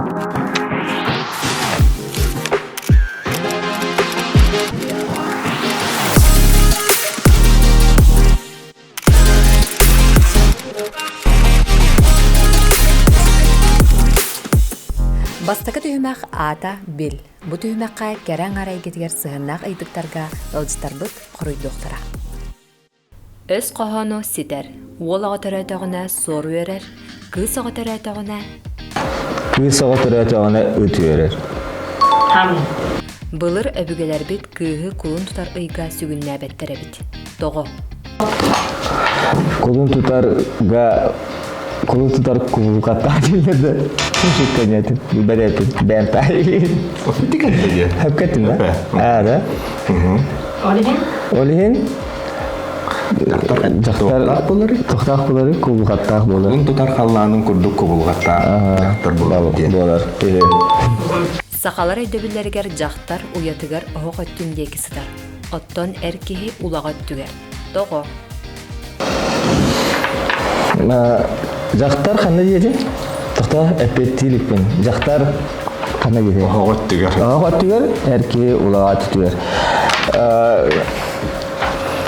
Бастакы түһүмэх аата бил. Бу түһүмэххэ кэрэ аҥаар эйгэтигэр сыһыаннаах ыйытыктарга ыалдьыттарбыт хоруйдуохтара. Өс хоһоону ситэр. Уол оҕо төрөөтөҕүнэ суор үөрэр, кыыс оҕо төрөөтөҕүнэ Кыыс оҕо төрөөтөҕүнэ ыт үөрэр. Былыр өбүгэлэрбит кыыһы кулун тутар ыйга сүгүннээбэттэр эбит. Тоҕо? Кулун тутарга кулун тутар кулукаттаах дииллэр да. Билбэт этим. Бэйэм Хөпкөттүм да? Аа да? Ол иһин? Ол иһин дьахтар тохтоох булары кулукаттаах буолар. Кулун тутар халлаанын курдук кубулҕаттаах дьахтар буолар диэн. Буолар. Сахалар өйдөбүллэригэр дьахтар уйатыгар оһох өттүн диэки сытар. Оттон эр киһи улаҕа өттүгэр. Тоҕо? Дьахтар ханна диэтин? Тохтоо эппиэттии иликпин. Дьахтар ханна диэтин? Оһоҕо өттүгэр. Оһоҕо өттүгэр, эр киһи улаҕа өттүгэр.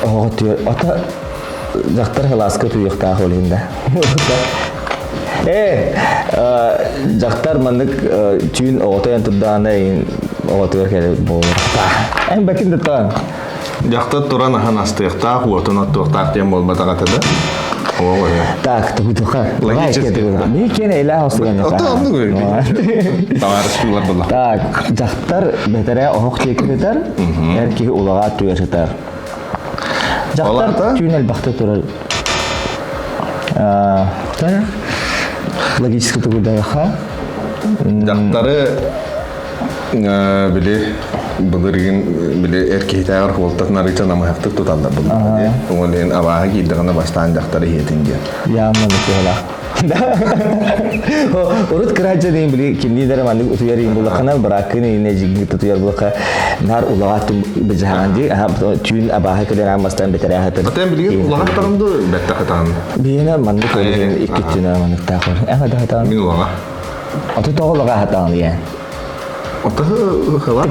Оһоҕо өттүгэр. Ата дьахтар халааска утуйуохтаах ол иһин да. Ээ, дьахтар маннык түүн оҕото эн турдаҕына оҕотугар кэлэр буолар. Эн бакин да таан. Дьахтар туран аһан астыахтаах, уотун оттуохтаах диэн буолбатах этэ да. Так, тупутуха. Логически. Ми кene илэ хосуган. Ото оннук Товарищтуулар буолла. Так, дьахтар бэтэрээ оһох диэки сытар, эр киһи улаҕа түгэр сытар. Дьахтар түүн элбэхтэ турар. Логически тугудаха. Дьахтары били былыргын били эр киһитээҕэр хуолтатын арыыча намыһахтык туталлар буллаҕа дии. Ол иһин абааһы киирдэҕинэ бастаан дьахтар иһиэтин диэн. Яамманы кыһалаах. Урут кыраачча дейин били кимнии дара маннык утуйар иин буллаххына бырааккын иинэ жиггит утуйар буллахха наар улаҕа быдьаһаан дии түүн абааһы кэлэн аан бастаан бэтэрээхэтин. Атен билигин улаҕаттарым ду бэттэ хатаан. Биһиэнэ маннык икки түнэ манныктаах бар. Эн хата хатаан. Мин улаҕа. Аты тоҕо улаҕа хатаан диэн.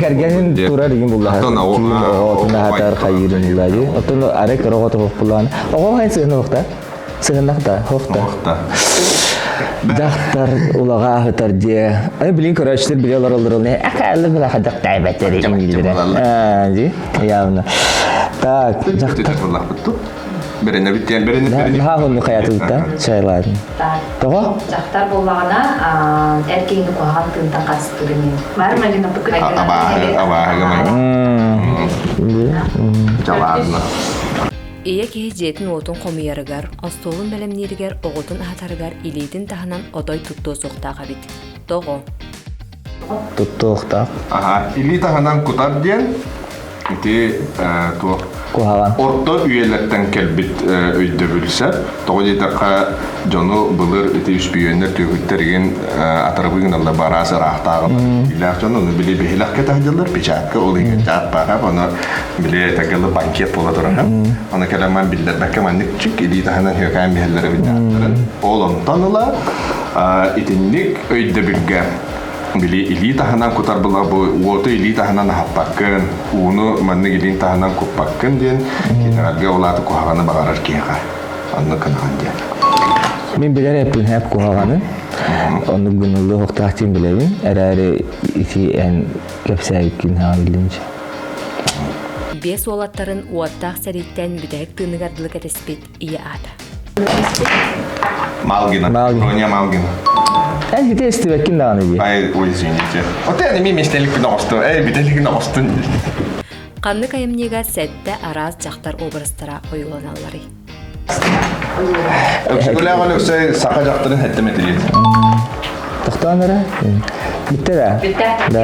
Кэргэнин турар игин буллаха. Түүн оҕо хатар хайыырын буллаажы. Оттон арай кыра оҕо тоҕо буллаан. Оҕо хайын сыһына охта. Сыһыннахта, хохта. Дьахтар улаҕа аһытар диэ. Ай билин көрөөччүлэр биле олороллор не акаалы була хадак тайбаттары иңилдире. Аа, ди, явно. Так, дьахтар. Беренебит диэн беренебит. Наһаа хонну хаятылта чайладым. Тоҕо? Дьахтар буоллаҕына эр киһини куһаҕан тыынтан харыстыырын Бар малина Абааһы, абааһыга Жалаадна. Ийэ киһи дьиэтин-уотун хомуйарыгар, остуолун бэлэмнииригэр, оҕотун аһатарыгар илиитин таһынан отой туттуо суохтаах эбит. Тоҕо? Туттуохтаах. Аха, илии таһынан кутар диэн ити туох Куһаҕан. Орто үйэлэртэн кэлбит өйдөбүл сөп. Тоҕо диэтэххэ, дьону былыр ити үспүйүөннэр түөкүттэр игин атарабы гыналлар бараас ыраахтааҕы илээх дьон ону били биһилэх кэтэһдилэр печатка ол иһин чаат баара ону били тагылы банкет буола турара ону кэлэммэн биллэрбэккэ маннык чик илии таһынан хүөкээн биһэллэрэ биллэхтэрин ол онтон ыла итинник өйдөбүлгэ били илии таһынан кутар була бу уоту илии таһынан аһаппаккын ууну маннык илиин таһынан куппаккын диэн кинилэргэ ол аата куһаҕаны баҕарар киһиэхэ оннук гынаҕын диэн Мин билэр эппин хэп куһаҕаны оннук гыныллыы охтоох диэн билэбин эрээри ити эн кэпсээбиккин хаҕа биллимчэ Биэс уолаттарын уоттаах сэрииттэн бүтэһик тыыныгар дылы кэтэспит ийэ аата. Малгина. Малгина. Тоня Малгина. Эн хите истибэккин даҕаны дии. Ай, ой, извините. Вот это ми местеликпин оҕостун. Эй, бүтэлигин оҕостун. Ханнык айымньыга сэттэ араас дьахтар образтара ойууланалларый? Өксөкүлээх Өлөксөй саха дьахтарын сэттэ мэтириэт. Тохтоон эрэ. Бүттэ да? Бүттэ. Да.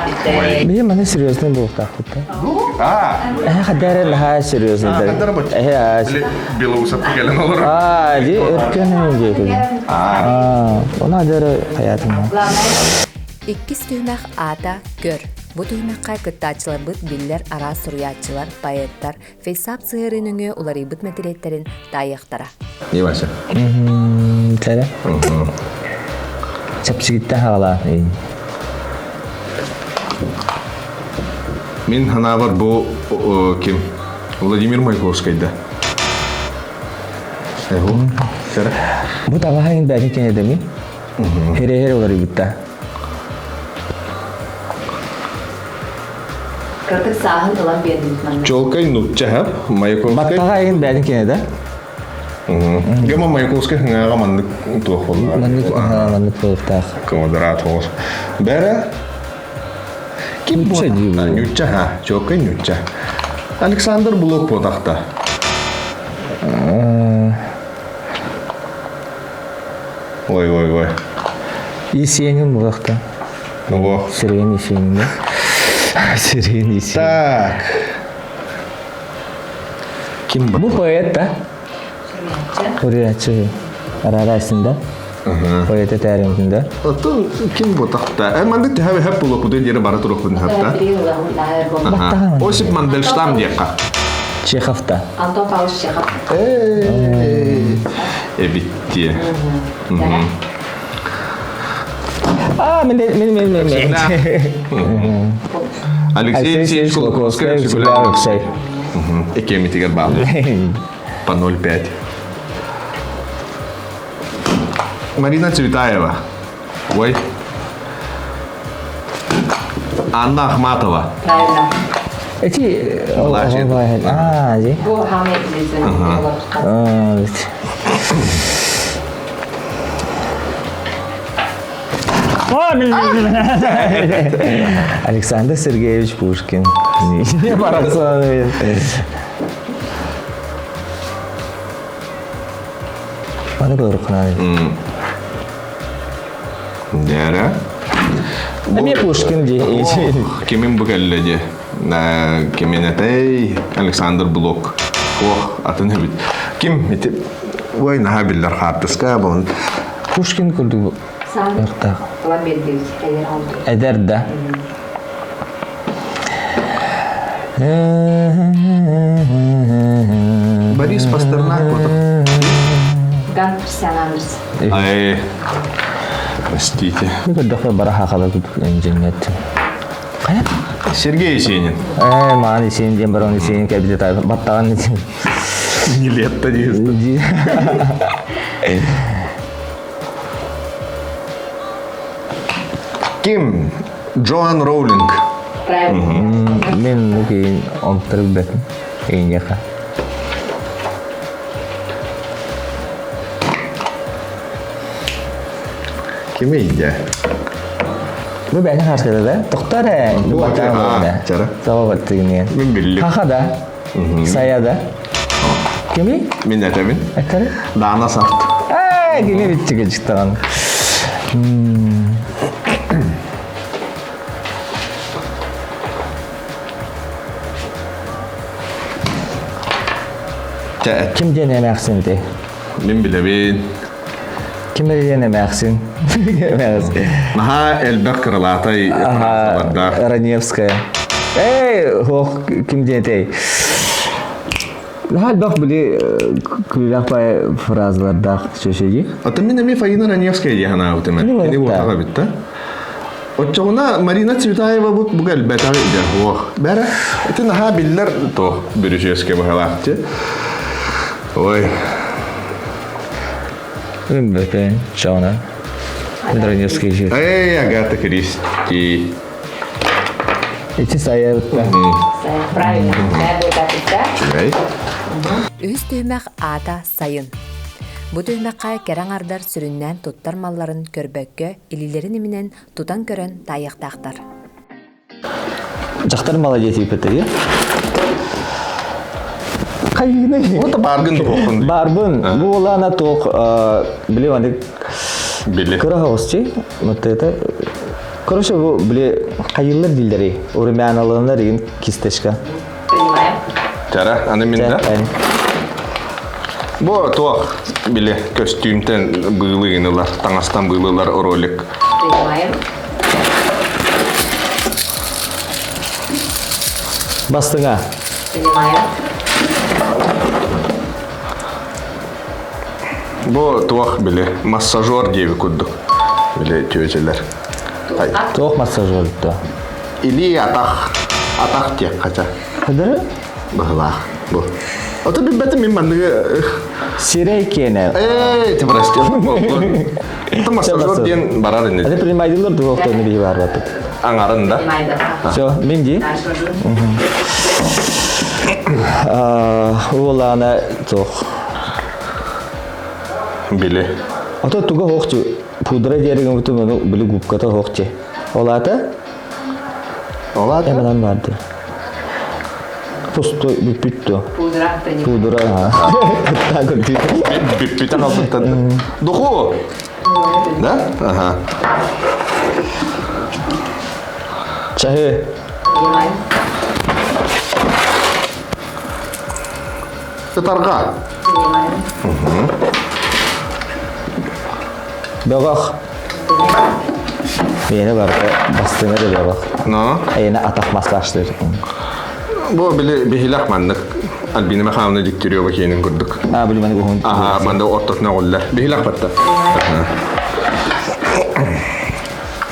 Бүттэ. Биһи маны серьезный буолуохтаахпыт да. А, Эһэ хадара наһаа серьезный. хадара бу. Эһэ Белоусов кэлэн олорор. Аа, ди өркөн диэки. Аа, она дары хаятым. Иккис түһүмэх аата көр. Бу түһүмэххэ кыттааччыларбыт биллэр араас суруйааччылар, поэттар, фейсап сыһыарыы нөҥүө уларыйбыт мэтириэттэрин таайыахтара. Не Вася? Кэрэ. Чэпчигиттэн хаалаан. Мин ханаабар бу ким? Владимир Маяковский да. Бу таҥаһа иҥ бэйэтин кэнэдэми. Хере-хере уларыйбытта. Кырдык сааһын ылан биэрдибит манна. Чолкай нучча Маяковскай. Баттаҕа иҥ бэйэтин кэнэдэ. Гема Маяковскай хыңааҕа маннык туох буолла. Маннык маннык буолуохтаах. Квадрат оҕус. Бэрэ Ким Нучча дии бу. Нючча ха, чуоккай нючча. Александр Блок буотахта. Ой, ой, ой. Есенин буолуохта. Ну Сирен Есенин. Сирен Есенин. Так. Ким Бу поэт да? Суруйааччы. Арарасын да? Поэт этээриҥ да? Оттон ким буотахта? Э, маннык төһө хөп булуохпутун диэри бара туруохпун хөп Баттаҕа Осип Мандельштам диэххэ. Чеховта. Антон Павлович Чехов. Эбиттиэ. А, мен мен мен мен мен. Алексей Алексеевич Кулаковскай Алексей. Экемитигер баалы. По 0,5. Марина Цветаева. Ой. Анна Ахматова. Правильно. Эти Младший. А, ди. Бу хамы Александр Сергеевич Пушкин. Не барахсан. Маны көрүкнай. Дээрэ. Эмиэ Пушкин дии. Кимин бу кэллэ дии. Кимин этэй? Александр Блок. Ох, атын эбит. Ким ити Ой, наһаа биллэр хаартыска бун. Пушкин курдук ыртаах. Эдэр да. Борис Пастернак вот. Ган Христиан Андерс. Ай, простите. Көрдөхө бара хахала инженер. Хайа? Сергей Есенин. Э, маан Есенин диэн баран Есенин кэлбите баттаҕан Не лето дии. Ким? Джоан Роулинг. Правильно. Мен мукейин онтырып бэтим. Эйнеха. Ким ийде? Бу бэйни харсыда да? Тоқтар ээ. Бу чара. Тоҕо баттыгын Мин биллим. Хаха да. Сая да. Кими? Мин этэбин. Этери? Даана Сарт. Ээ, кини битчиге чыктаган. Ким диэн эмээхсин ити? Мин билэбин. Ким диэн эмээхсин? Эмээхсин. Наһаа элбэх крылатай фразалардаах. Раневская. Эй, хоох, ким диэн этэй? Наһаа элбэх били күлүлээх бай фразалардаах сөсөйи. Оттон мин эмиэ Фаина Раневская дии санаабытым. Кини уотаҕа эбит да. Оччоҕуна Марина Цветаева бу бу элбэтэх идэ уох. Бэрэ ити наһаа биллэр то бүрүсүөскэ быһалаах ти. Ой. Бөтен, чоҕуна. Раневская же. Эй, Агата Кристи. Ити сайа бытта. Правильно. Үчүгэй. Үс түһүмэх аата сайын. Бу түһүмэххэ кэрэ аҥардар сүрүннээн туттар малларын көрбөккө, илиилэрин иминэн тутан көрөн таайыахтаахтар. Дьахтар молодец ипэтэ. Хайыгына. Вот баргын туохун. Барбын. Бу улаана туох били маннык Били. кыра хоҕусчи. Вот это Короче, бу били хайыллар дииллери. Урмяналыыннар игин кисточка. Принимаем. Тара, аны мин да. Бу туох били көстүүмтэн быылыгынылар, таҥастан быылылар ролик. Принимаем. Бастыҥа. Принимаем. Бу туох били массажер диэби курдук. Били түөчэлэр. Туох массаж болутта? Илии атах, атах диэххэ Хыдыры? Быһылаах. Бу. Ото билбэтим мин манныгы Сирэй киэнэ. Эй, ты прости. Это массажер диэн барар ини. Это принимайдылар дуохтону биһи бар баппыт. Аңарын да. Все, мин ди. Уолаана туох. Били. Ото туга хоохчу. Пудра диэригин бутун ону били губката хоохчу. Олаата? Олаата? Эманан барды. Пустой бүппүт то. Пудра. Пудра. Так Бүппүтэн албыттан. Духу! Да? Ага. Чаһы. Ытарга. Бөҕөх. Миэнэ барыта бастыҥа да бөҕөх. Но? Эйэнэ атах массажтыыр. Бу били биһилэх маннык Альбина Михайловна Дегтярева киэнин курдук. А, били маннык уһун. Аха, маннык ортотуна оҕуллар. Биһилэх батта.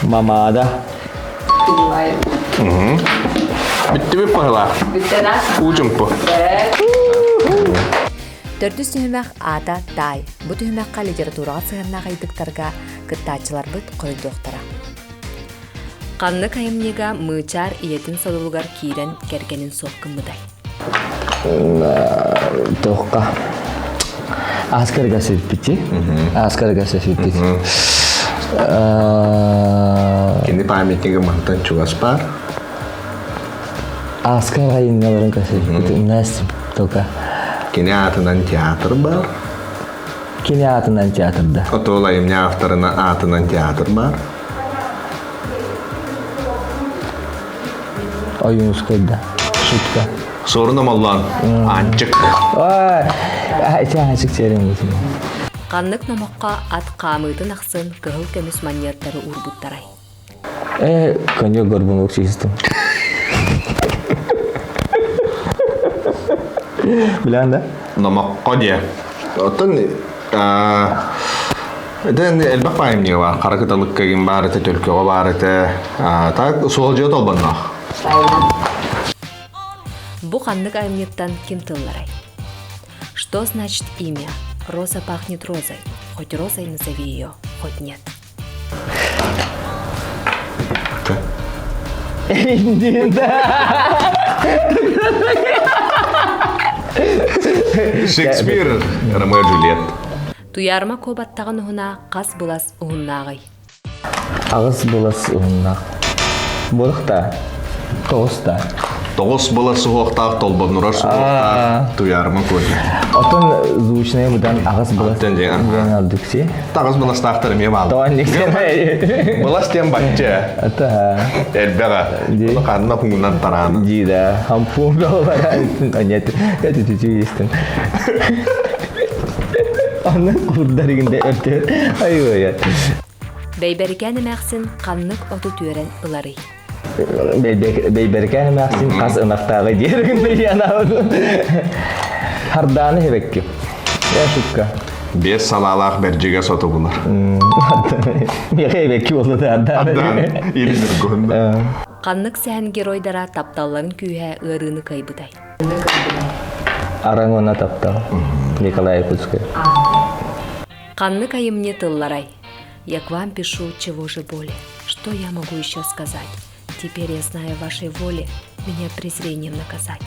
Мамаада. Бүттүбүт баһылаах. Уу-чумпу. Төрдүс түһүмэх аата таай. Бу түһүмэххэ литератураҕа сыһыаннаах ыйытыктарга кыттааччыларбыт хоруйдуохтара. Ханнык айымньыга Мыычаар ийэтин содулугар киирэн кэргэнин суох гыммытай? Туохха? Ааскарга сүппүти. Ааскарга сүппүт. Кини памятнига мантан чугас бар. Ааскар айымньыларын көсүппүт. Настя только. Кини аатынан театр бар. Кини аатынан театрда. Отол айымньы авторына аатынан театр бар. Ойуунускайда. Шутка. Суорун омоллоон. Аанчык. Ой, ити аанчык терин Ханнык номоххо ат хаамыытын ахсын кыһыл көмүс манньыаттары уурбуттарай? Э, конек горбунок чистым. Билэн да? Номоххо диэ. Оттон Дэн элбэх пааймньыга бар. Хара кыталыкка ким баар этэ, төлкөҕө баар этэ. Так суолдьута толбонноох. Бу ханнык айымньыттан ким тылларай? Что значит имя? Роза пахнет розой. Хоть розой назови ее, хоть нет. Шекспир, Ромео Джульет. Туйаарма куобаттаҕын уһуна хас былас уһуннааҕый? Аҕыс былас уһуннаах. Буолуохта. Тоҕус да. Тоҕус былас суһуохтаах, толбоннурар суһуохтаах Туйаарма Коля. Оттон звучная быдан аҕыс былас диэн алдыкси. Таҕыс быластаахтар эмиэ бааллар. Тоҕон диксен. Былас диэн бачча. Ата. Элбэҕэ. Ону ханна хуҥунан тараана. Дии да. Хампуун баалара. Нет, это чуть-чуть истин. Аны курдар игинде өртөр. Ай-ой. Бэйбэрикээн эмээхсин ханнык оту түөрэн ыларый? Бэйбэрикээн эмээхсин хас ынахтааҕы диэр Хардааны хэбэкки. Я шутка. Биэс салаалаах бэрдьигэ соту булар. Миэхэ эбэкки буолла да Ардаан. Или ныргуһун. Ханнык сэһэн геройдара тапталларын күүһэ ыарыыны кыайбытай? Араҥ уонна таптал. Николай Якутскай. Ханнык айымньы тылларай? Я к вам пишу, чего же более? Что я могу еще сказать? Теперь я знаю вашей воле меня презрением наказать.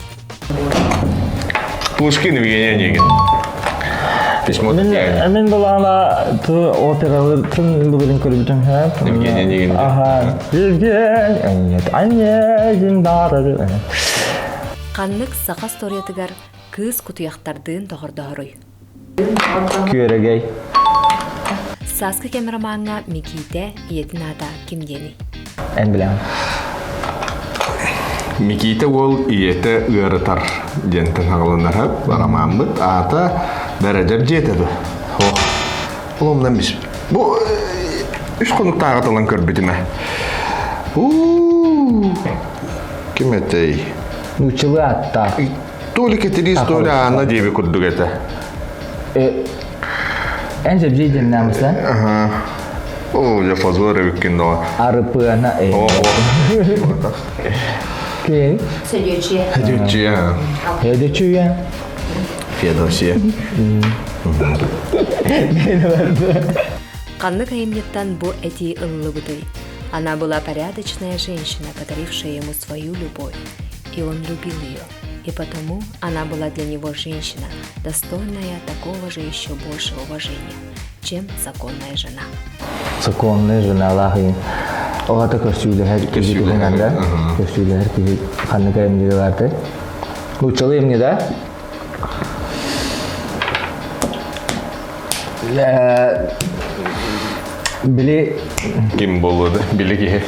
Пушкин Евгений Онегин. Письмо Мин мин булаана ту опералы тын бүгүн көрбүтүм һэ. Евгений Онегин. Аха. Евгений Онегин баары. Ханнык саха историятыгар кыыс кутуйахтардыын доҕордоһоруй? Күөрэгэй. Сааскы кэм ромаҥҥа Микиитэ ийэтин аата ким диэний? Эн билэҕин. Микиитэ уол ийэтэ ыарытар диэнтэн хаҕылынар ромаммыт аата Бэрэдэр дьиэтэ дуо? Ох, оломнан бис. Бу үс хонуктааҕы талан көрбүтүм ээ. Уу, ким этэй? Нууччалыы ааттаах. То ли Катерина, то ли Анна диэби курдук этэ. Эн жэбжей диэн наамыса? Аха. О, я позор эбиккин доҕо. Арыпыана э. О, Кей? Сөдүөчүйэ. Сөдүөчүйэ. Сөдүөчүйэ. Феодосия. Ханнык айымньыттан бу этии ыллыбытый? Она была порядочная женщина, подарившая ему свою любовь, и он любил ее. И потому она была для него женщина, достойная такого же еще большего уважения, чем законная жена. Законная жена Аллахы. Оҕата көрсүүлэһэр киһи туһунан да көрсүүлэһэр киһи ханнык эмньигэ баартай? Нууччалыы эмньи да? Били Ким буолуода били киһи.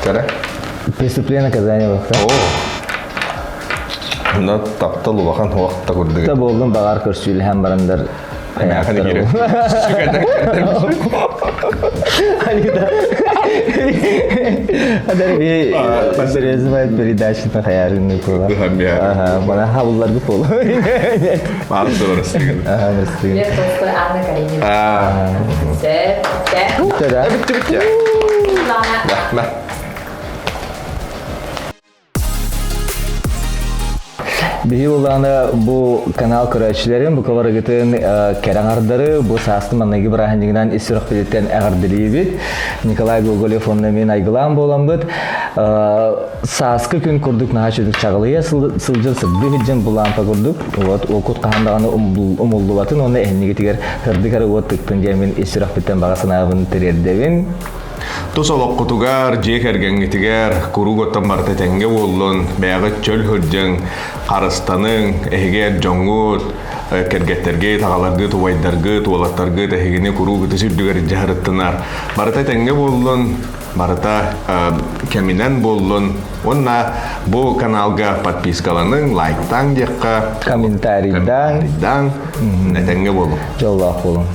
Кара? Преступление наказание бакта. О. На таптал улахан хуакта курдук. Та болдун багар көрсүүлэһэн барандар Серьезно передача на хаярын кула. Ага, мана хабылларгы пол. Ага, Лев Толстой, Анна Каренина. Сөп, сөп. Да. Биһи улаана бу канал көрөөччүлэрин, бу кабарыгытын кэрэҥардары бу саасты манныгы бырааһынньыгынан ис сүрэхпититтэн эҕэрдэлиибит. Николай Гоголев уонна мин айгылаан буоламмыт сааскы күн курдук наһаа чөдүк чаҕылыйа сылдьан сырдыы сылдьан бу лампа курдук вот уокут хаһан даҕаны умуллубатын уонна эһиннигитигэр сырдык эрэ уот тыктын диэммин ис сүрэхпиттэн баҕа санаабын тириэрдэбин. Тус олоххутугар, дьиэ кэргэҥҥитигэр куруук оттон барыта тэҥҥэ буоллун, бэйэҕит чөл сылдьыҥ, харыстаныҥ, эһиги эр дьоҥҥут, кэргэттэргит, аҕаларгыт, убайдаргыт, уолаттаргыт эһигини куруук ытыс үрдүгэр илдьэ сырыттынар. Барыта тэҥҥэ буоллун, барыта кэминэн буоллун. Уонна бу каналга подпискаланыҥ, лайктааҥ диэххэ, комментарийдаан, комментарийдаан, этэҥҥэ буолуҥ. Дьоллоох буолуҥ.